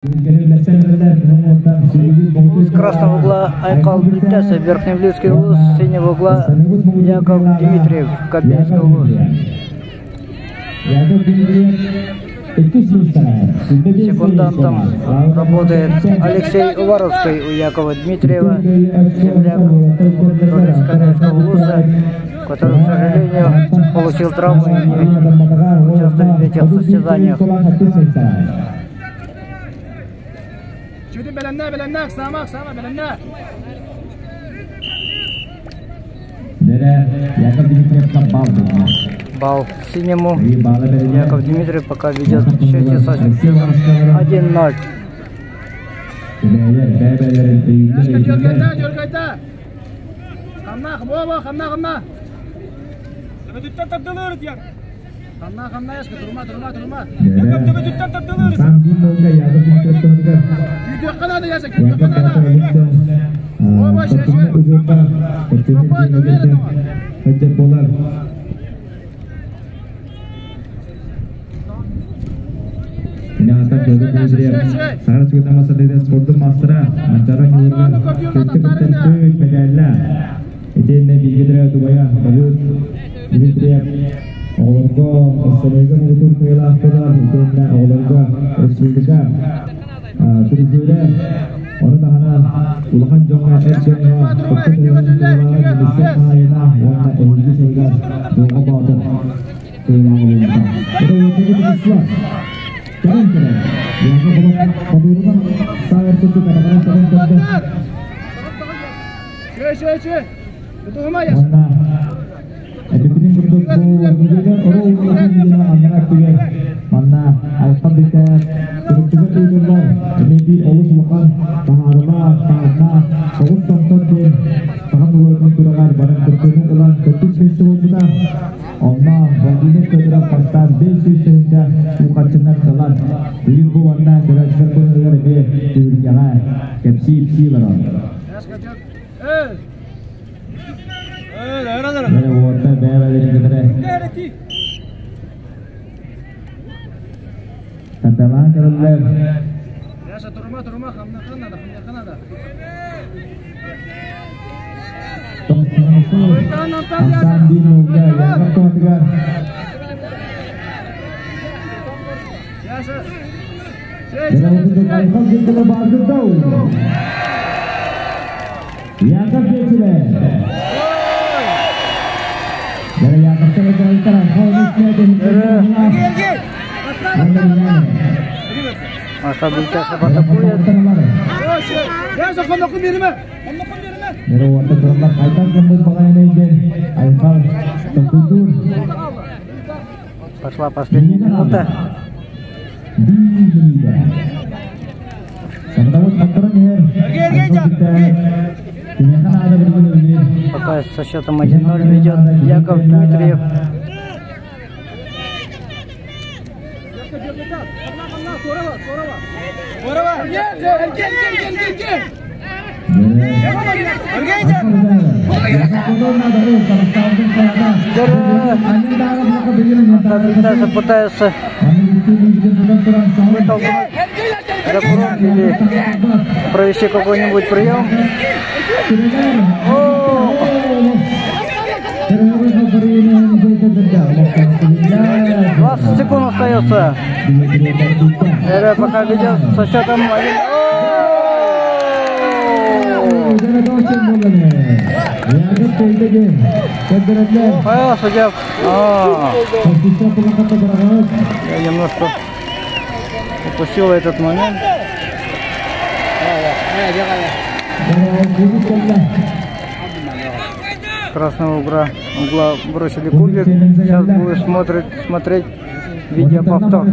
С красного угла Айкал Бельтясов, Верхневилюйский улус, с синего угла Яков Дмитриев, Кабинский улус. Секундантом работает Алексей Уваровский у Якова Дмитриева, земляк тоже из Кабинского улуса, который, к сожалению, получил травму и не участвует в этих состязаниях. Балл синему. Яков Дмитриев пока ведет в счете со 1-0. Бельтясов атакует. Пошла последняя минута. Пока со счетом 1-0 ведет Яков Дмитриев. Бельтясов пытается вытолкнуть за курок или провести какой-нибудь прием. О! 20 секунд остается. Пока ведет со счетом 1. О, судья. Я немножко упустил этот момент. С красного угла бросили кубик. Сейчас будем смотреть видеоповтор.